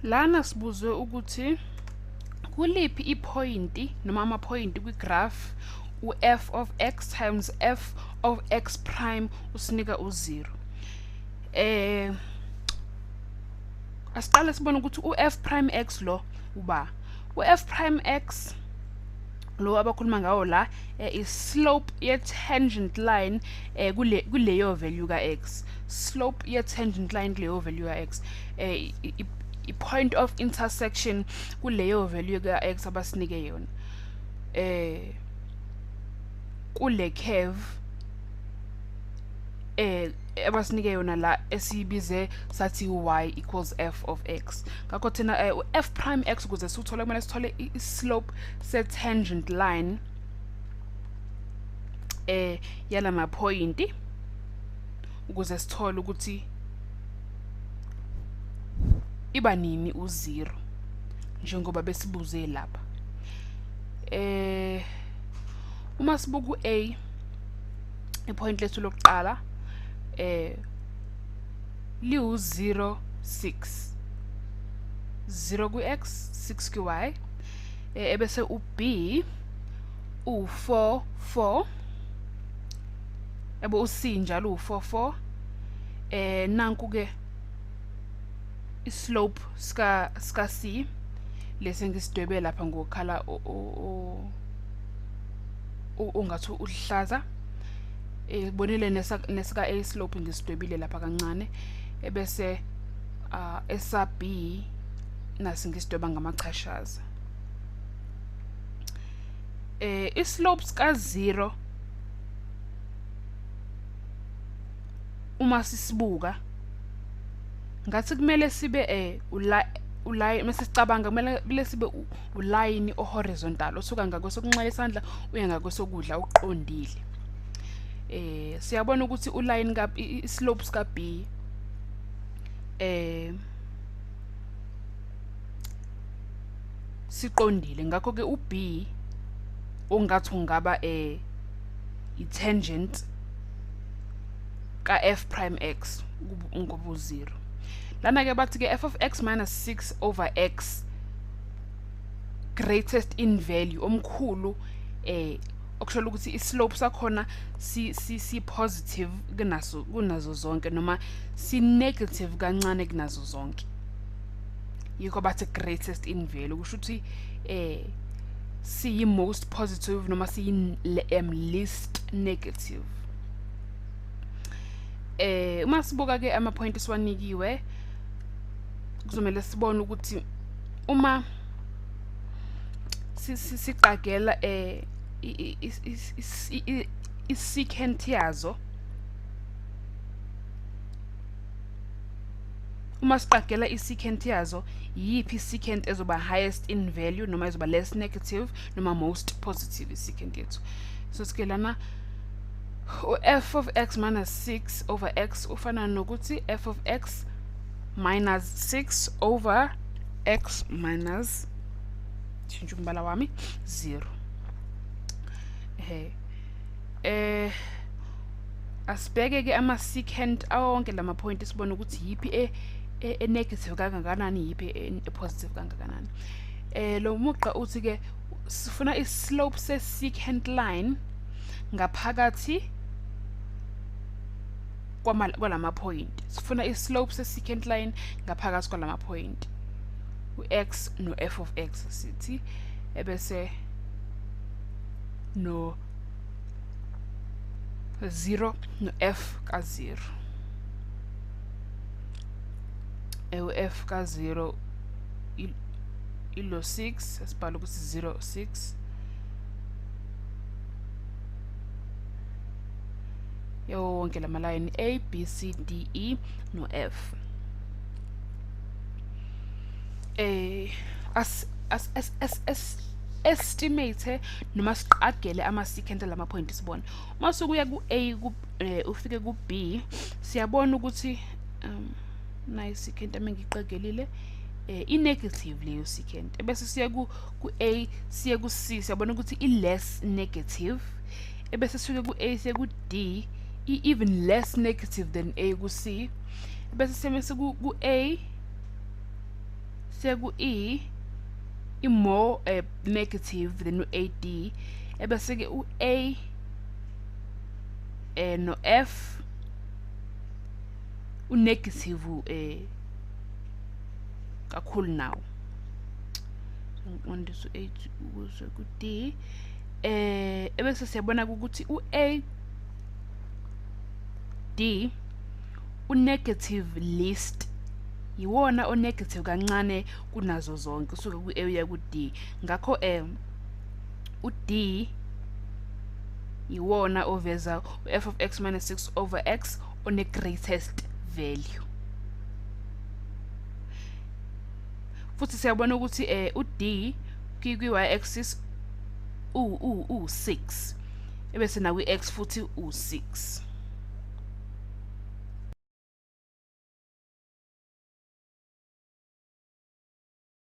Lana sibuzwe ukuthi kuliphi ipointi noma amaphoyinti kwigraph u-f of x times f of x prime usinika u-0. Asiqale sibone ukuthi u-f prime x lo uba u-f prime x lo abakhuluma ngawo la i-slope ye-tangent line kuleyo value ka-x, slope ye-tangent line kuleyo value ka-x, i-point of intersection kuleyo value ka-x abasinike yona kule curve abasinike yona la esiyibize sathi y equals f of x. Ngakho thina u-f prime x ukuze siwuthole kumele sithole i-slope se-tangent line yalama pointi ukuze sithole ukuthi iba nini u-0 njengoba besibuze lapha. Uma sibuka u-A, ipoint lethu lokuqala liwu-0 6, 0 ku-x, 6 ku-y, ebese u-B u-4 4, ebe u-C njalo u-4 4. Nanku ke islope ska C lesi ngisidwebe lapha ngokhala ungathi uhlaza, bonile nesika A slope ngisidwebile lapha kancane, ebese esa B nasi ngisidweba ngamachashaza. Islopes ka 0 uma sisibuka ngathi kumele sibe uline, mase sicabanga kumele sibe uline ohorizontal osuka ngakwesokunxele isandla uya ngakwesokudla uqondile. Siyabona ukuthi uline ka slopes ka B siqondile, ngakho ke uB ongathi ungaba i-tangent ka f prime x ngoba u-0. Lana ke bathi ke f of x minus 6 over x greatest in value omkhulu, okusho ukuthi islope sakhona si positive kunazo zonke noma si negative kancane kunazo zonke, yikho bathi greatest in value, kusho ukuthi siyi most positive noma siyi least negative. Uma sibuka ke ama point esiwanikiwe kuzomela sibone ukuthi uma siqagela i-secant yazo, uma siqagela i-secant yazo yiphi i-secant ezoba highest in value noma ezoba less negative noma most positive i-secant yethu. So sike lana u-f of x minus 6 over x ufana nokuthi f of x minus 6 over x minus tshintsha umbala wami 0. Asibheke ke ama secant awonke lama point sibone ukuthi yiphi e negative kangakanani, yiphi e positive kangakanani. Lo mugqa uthi ke sifuna i slope se secant line ngaphakathi kwalama point, sifuna i slope se secant line ngaphakathi kwalama point u-x no f of x sithi, ebese no 0 no f ka 0. U-f ka 0 ilo 6, asibhala ukuthi 0 6. Yonke lama line A B C D E no F. As estimate noma siqagele ama secant lama point sibone. Uma sukuya ku A ufike ku B siyabona ukuthi nayi secant engiqagelile i negative leyo secant, ebese siya ku A siya ku C siyabona ukuthi i less negative, ebese sifike ku A siya ku D i even less negative than A ku C, ebese siyamese ku A Siya ku-E, i-more negative than u-A D, ebese-ke u-A no-F u-negative kakhulu nawo. Ngiqondisa u-A ukuze ku-D. Ebese siyabona ukuthi u-A D u-negative least, yiwona o-negative kancane kunazo zonke usuke ku-A uya ku-D. Ngakho u-D iwona oveza u-f of x minus 6 over x one-greatest value. Futhi siyabona ukuthi u-D kwi-y axis u-6, ebese nakwi-x futhi u-6.